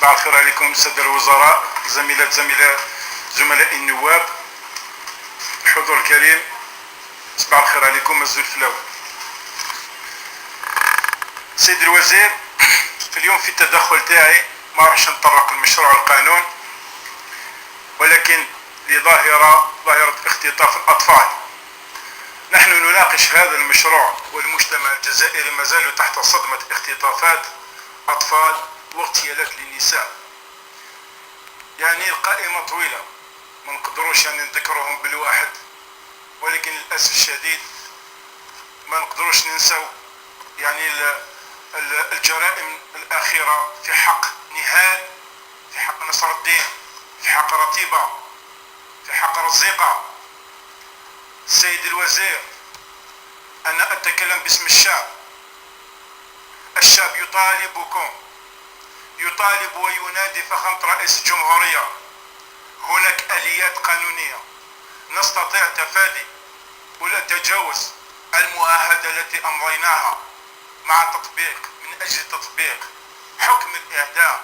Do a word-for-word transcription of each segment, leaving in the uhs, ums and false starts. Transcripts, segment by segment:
صباح الخير عليكم سادة الوزراء، زميلات، زملاء، زملاء النواب، الحضور الكريم، صباح الخير عليكم، أزول فلاون. سيد الوزير، اليوم في التدخل تاعي ما راحش نطرق المشروع القانون، ولكن لظاهرة، ظاهرة اختطاف الأطفال. نحن نناقش هذا المشروع، والمجتمع الجزائري ما زال تحت صدمة اختطافات أطفال واغتيالات للنساء. يعني القائمة طويلة، ما نقدروش يعني نذكرهم بالواحد، ولكن للأسف الشديد ما نقدروش ننسوا يعني ال-، ال-، الجرائم الأخيرة في حق نهال، في حق نصر الدين، في حق رتيبة، في حق رزيقة. السيد الوزير، أنا أتكلم باسم الشعب. الشعب يطالبكم، يطالب وينادي فخامة رئيس الجمهورية. هناك آليات قانونية نستطيع تفادي ولا تجاوز المعاهدة التي أمضيناها مع تطبيق، من أجل تطبيق حكم الإعدام.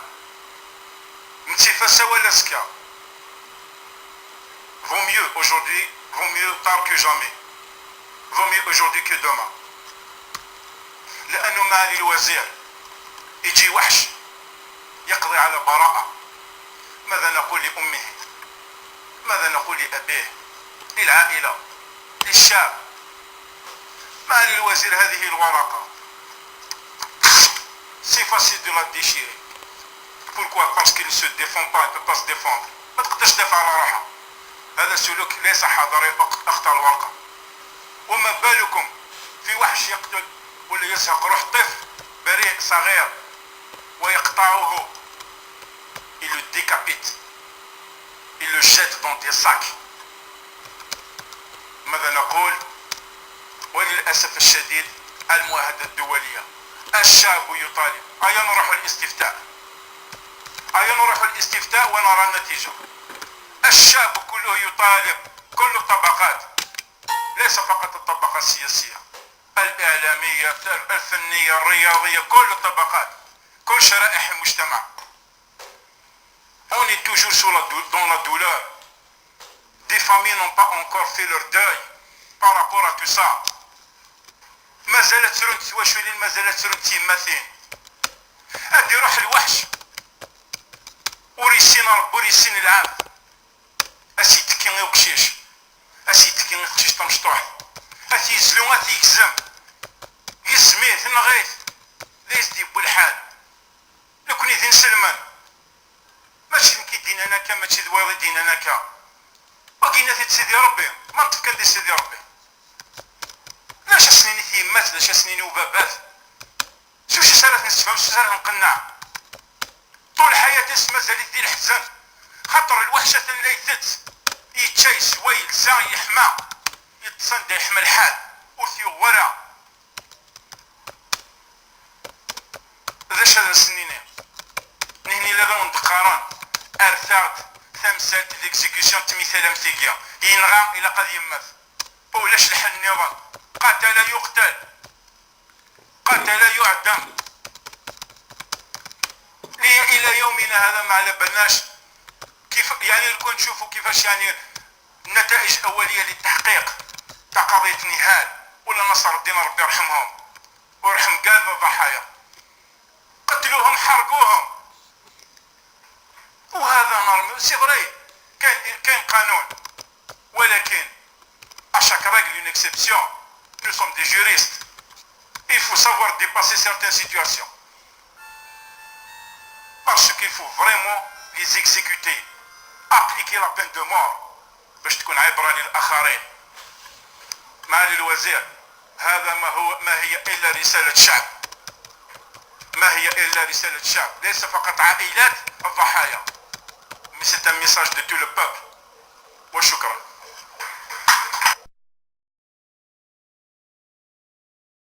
نتيفا سوا لاسكا. Vaut mieux aujourd'hui, vaut mieux tard que jamais. Vaut mieux aujourd'hui que demain. لأنه معالي الوزير يجي وحش يقضي على براءة. ماذا نقول لأمه؟ ماذا نقول لأبيه؟ للعائلة؟ للشعب؟ معالي الوزير، هذه الورقة c'est facile de la déchirer. Pourquoi? Parce qu'il ne se défend pas, il ne peut pas se défendre. ما تقدرش تدافع على روحها. هذا سلوك ليس حضاري، اخطر ورقة. وما بالكم في وحش يقتل ولا يسحق روح طفل بريء صغير ويقطعه، il le décapite, il le jette dans des sacs. ماذا نقول؟ وللأسف الشديد المعاهدة الدولية، الشعب يطالب. أيا نروح الاستفتاء، أيا نروح الاستفتاء ونرى النتيجة. الشعب كله يطالب، كل الطبقات، ليس فقط الطبقة السياسية، الإعلامية، الفنية، الرياضية، كل الطبقات، كل شرائح المجتمع. On est toujours sous la dou-, dans la douleur. Des familles n'ont pas encore fait leur deuil par rapport à tout ça. مازالت ترند تواجد، مازالت ترند تيماتين. أدي روح الوحش. وريسين رب، وريسين العام. أسيتكي وكشيش. أسيتكي وكشيش تمشطوح. أتيزلو، أتيكزم. يزميت، نغيت. ليس دي بو الحال. نكوني ذي نسلمان. ماشي نكي دينا نكا، ماشي ذوي دينا نكا. وقينا في سيدي ربي، ما نطفكن دي سيدي ربي. لاش سنين في يمات، لاش سنين وبابات. شو شي سالت نستفهم، شو سالت نقنع. طول حياتي مازال يدي الحزن. خاطر الوحشة اللي يثت. يتشاي سوي لسان يحمى. يتصند يحمى الحال. وثيو ورا. D acu ad as-nini? Nihni la d awen-d-qqaren, rret-aɣ-d tamsalt d l'exécution n tmital am tigi. Yenɣa, ilaq ad yemmet. Ulac lḥel nniḍen. Qatala yuqtal. Qatala yuɛdam. Li-, إلى يومنا هذا ما على بالناش كيف، يعني، لو كان نشوفوا كيفاش، يعني، النتائج الأولية للتحقيق تاع قضية نهال ولا نصر الدين، ربي يرحمهم ويرحم كاع الضحايا. قتلوهم، حرقوهم. وهذا normal، c'est vrai، كاين، كاين قانون، ولكن à chaque règle une exception. Nous sommes des juristes. Il faut savoir dépasser certaines situations. Parce qu'il faut vraiment les exécuter, appliquer la peine de mort. باش تكون عبرة للآخرين. معالي الوزير، هذا ما هو، ما هي إلا رسالة شعب. ما هي إلا رسالة شعب، ليس فقط عائلات الضحايا. Mais c'est un message de tout le peuple. وشكرا.